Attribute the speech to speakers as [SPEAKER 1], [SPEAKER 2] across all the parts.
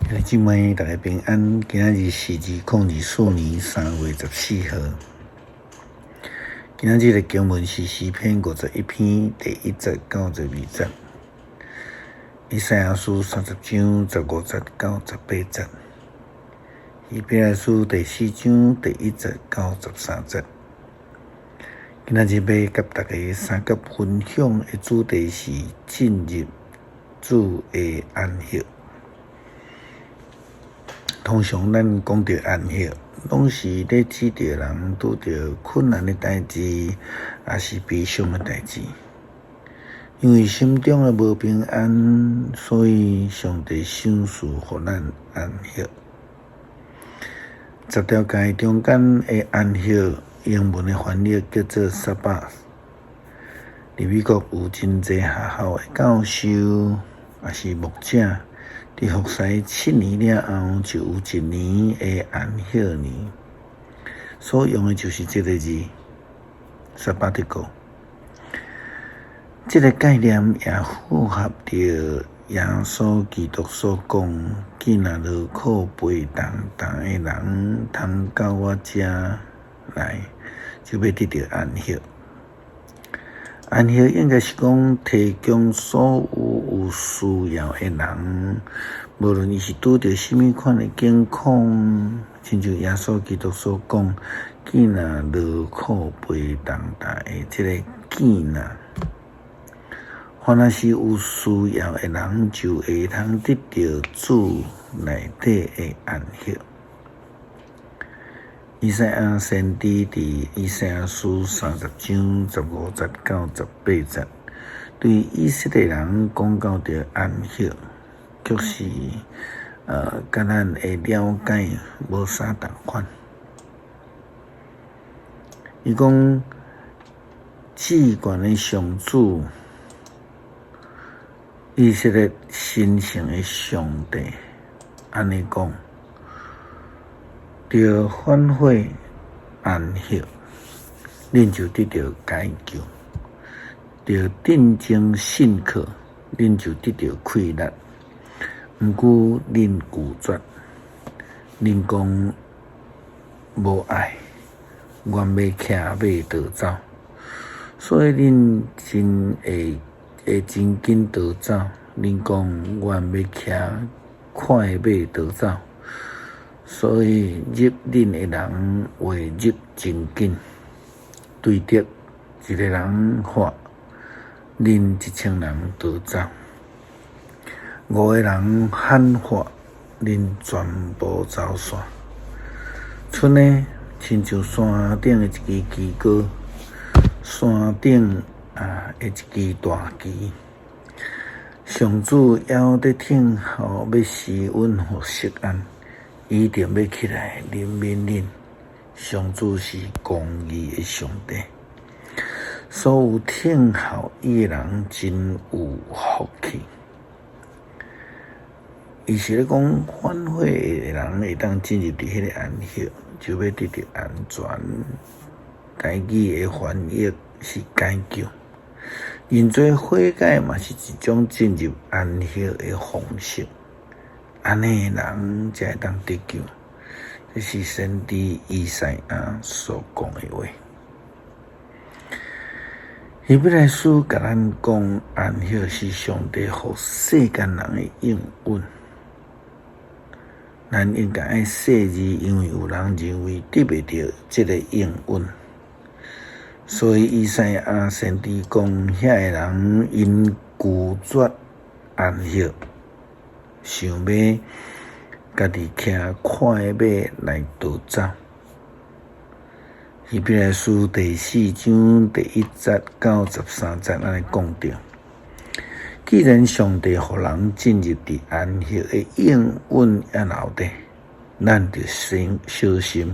[SPEAKER 1] 兄弟姊妹，大家平安。今仔日是2024年3月14號。今仔日的經文是詩篇51篇第1節到12節，以賽亞書30章15節到18節，希伯來書第四章第1節到13節。今仔日欲佮大家相佮分享的主題是進入主的安息。通常咱講著安息，攏是咧指著人拄著困難的代誌，抑是悲傷的代誌。因為心中的無平安，所以上帝賞賜予咱安息。十條誡中間的安息，英文的翻譯叫做 Sabbath。佇美國有真濟學校的教授，抑是牧者，佇服侍7年了後，就有一年的安息年，所用的就是這个字，sabbatical。這个概念也符合著耶穌基督所講：囝若勞苦背重擔的人，通到我遮來，就欲得著安息。安息應該是講提供所有有需要的人，無論伊是拄著啥物款的境況，親像耶穌基督所講，囝若勞苦背重擔的這个囝若，凡若是有需要的人，就會通得著主內底的安息。以賽亞先知佇以賽亞書30章15節到18節，對以色列人講到著安息，卻是佮咱的了解無啥仝款。伊講至懸的上主，以色列神聖的上帝，按呢講。著反悔安息，恁就得著解救；著定睛信靠，恁就得著氣力。毋過恁拒絕，恁講無愛，願欲騎馬逃走，所以恁真會會真緊逃走。恁講願欲騎快馬逃走。所以入恁的人會入真緊，對敵一个人喝，恁1000人逃走；五个人喊喝，恁全部走散。賰呢，親像山頂的一支旗杆，山頂啊的一支大旗。上主猶咧聽候，欲施恩予錫安。伊一定欲起來憐憫恁，上主是公義的上帝，所有聽候伊的人真有福氣。伊是咧講反悔的人會當進入佇彼个安息，就欲得著安全。台語的翻譯是解救，認罪悔改嘛是一種進入安息的方式。按呢的人才會當得救，這是先知以賽亞所講的話。希伯來書共咱講，安息是上帝予世間人的應允。咱應該愛細膩，因為有人認為得袂著這个應允，所以以賽亞先知講，遐个人𪜶拒絕安息。想欲家己騎快馬來逃走。希伯來書第四章第1節到13節，按呢講著。既然上帝予人進入佇安息的應允猶留佇，咱著先小心，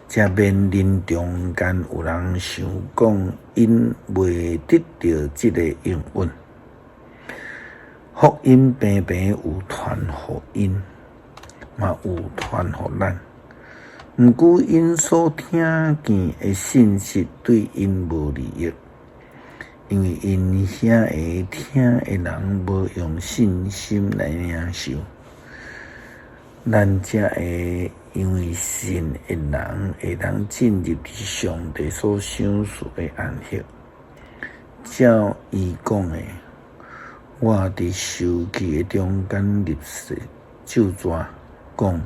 [SPEAKER 1] 才免恁中間有人想講𪜶袂得著這个應允。福音平平有傳予𪜶，嘛有傳予咱。毋過𪜶所聽見的信息對𪜶無利益，因為𪜶遐个聽的人無用信心來領受。咱才會因為信的人會當進入上帝所賞賜的安息。照伊講的，我佇受氣的中間立誓咒詛，講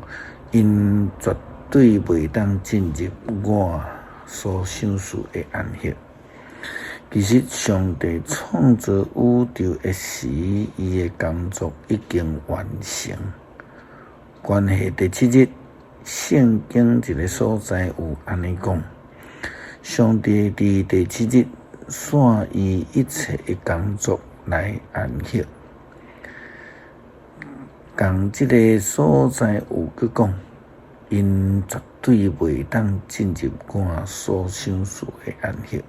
[SPEAKER 1] 𪜶絕對袂當進入我所賞賜的安息。其實上帝創造宇宙的時，伊的工作已經完成。關係第七日，聖經一個所在有按呢講：上帝佇第七日煞伊一切的工作來安息。仝這个所在有閣講，𪜶絕對袂當進入我所賞賜的安息。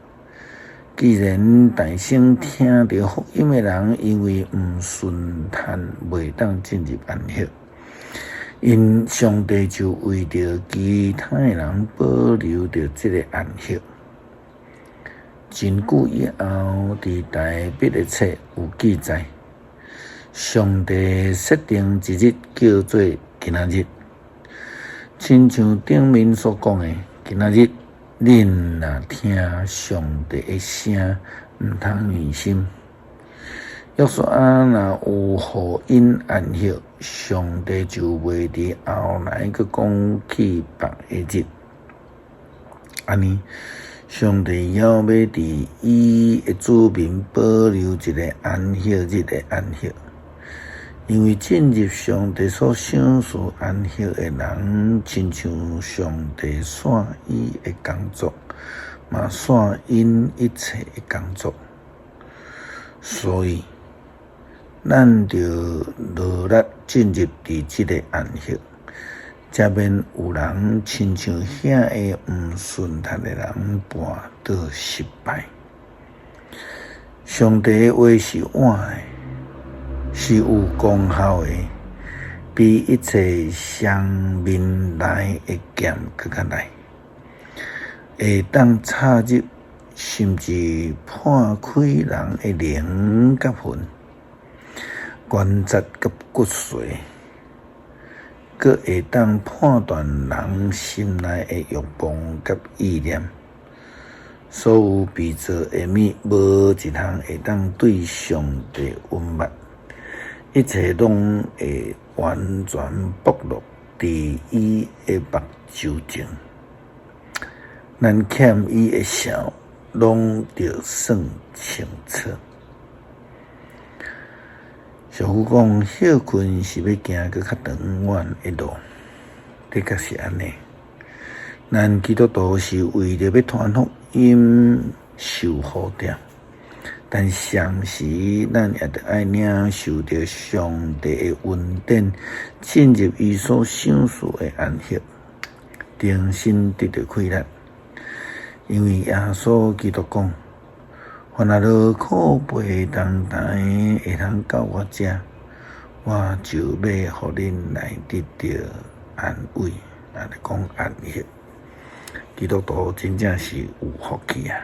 [SPEAKER 1] 既然大聲聽著福音的人，因為毋順趁，袂當進入安息，𪜶上帝就為著其他的人保留著這个安息。真久以後，佇大衛的冊有記載，上帝設定一日叫做今仔日，親像頂面所講的，今仔日恁若聽上帝的聲，毋通硬心。約書亞若有予𪜶安息，上帝就袂佇後來閣講起別个日。按呢，上帝猶欲佇伊的子民保留一个安息日的安息，因為進入上帝所賞賜安息的人，親像上帝煞伊的工作，嘛煞𪜶一切的工作，所以咱著努力進入佇這个安息，才免有人親像遐个毋順趁的人跋倒失敗。上帝的話是活的，是有功效的，比一切雙面刃的劍閣較利，會當插入，甚至破開人的靈佮魂、關節佮骨髓，閣會當判斷人心內的慾望佮意念。所有被造的物，無一項會當對上帝隱瞞，一切攏會完全暴露佇伊的目睭前。咱欠伊的數，攏著算清楚。俗語講，歇睏是欲行閣較長遠的路，的確是按呢。咱基督徒是為著欲傳福音受呼召，但同時咱也著愛領受著上帝的恩典，進入伊所賞賜的安息，重新得著氣力。因為耶穌基督講：凡若勞苦背重擔的，會通到我遮，我就欲予恁來得著安慰，抑是講安息。基督徒真正是有福氣啊！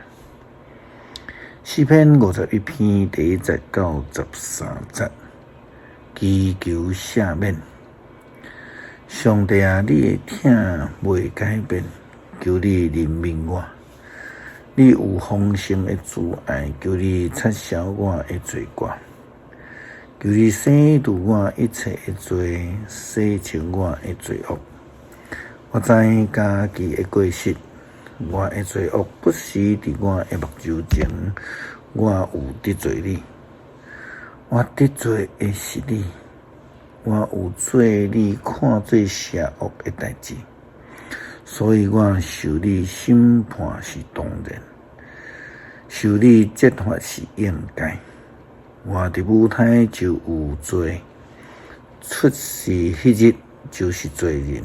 [SPEAKER 1] 詩篇51篇第1節到13節，祈求赦免。上帝啊，你的疼袂改變，求你憐憫我。你有豐盛的慈愛，求你擦消我的罪過，求你洗除我一切的罪，洗清我的罪惡。我知家己的過失，我的罪惡不時佇我的目睭前，我有得罪你，我得罪的是你，我有做你看做邪惡的代誌。所以我受你審判是當然，受你責罰是應該。我佇母胎就有罪，出世彼日就是罪人。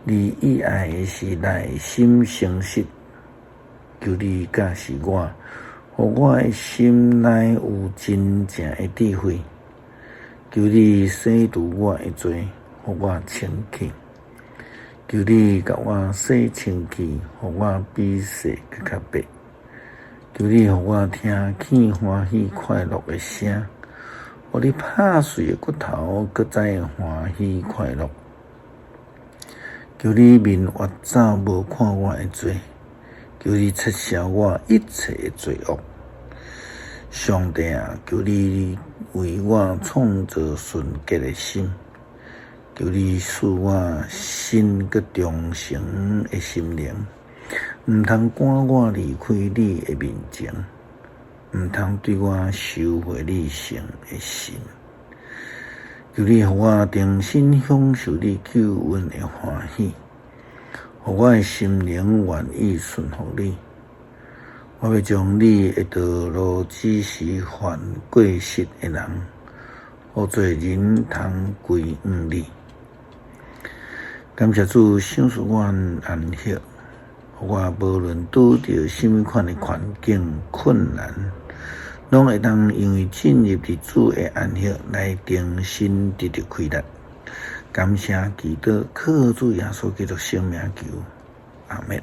[SPEAKER 1] 你意愛的是內心誠實，求你教示我，予我的心內有真正的智慧。求你洗除我的罪，予我清氣。求你共我洗清氣，予我比雪閣較白。求你予我聽見歡喜快樂的聲，予你拍碎的骨頭閣再歡喜快樂。求你面越走無看我的罪，求你撤銷我一切的罪惡。上帝啊，求你為我創造純潔的心，求你賜我新閣忠誠的心靈，毋通趕我離開你的面前，毋通對我收回你聖的神。求你予我重新享受你救恩的歡喜，予我的心靈願意順服你。我欲將你的道路指示犯過失的人，予罪人通歸向你。感謝主賞賜阮安息，予我無論拄著啥物款的環境困難，攏會當因為進入佇主的安息來重新得著氣力。感謝基督，靠主耶穌基督聖名求，阿們。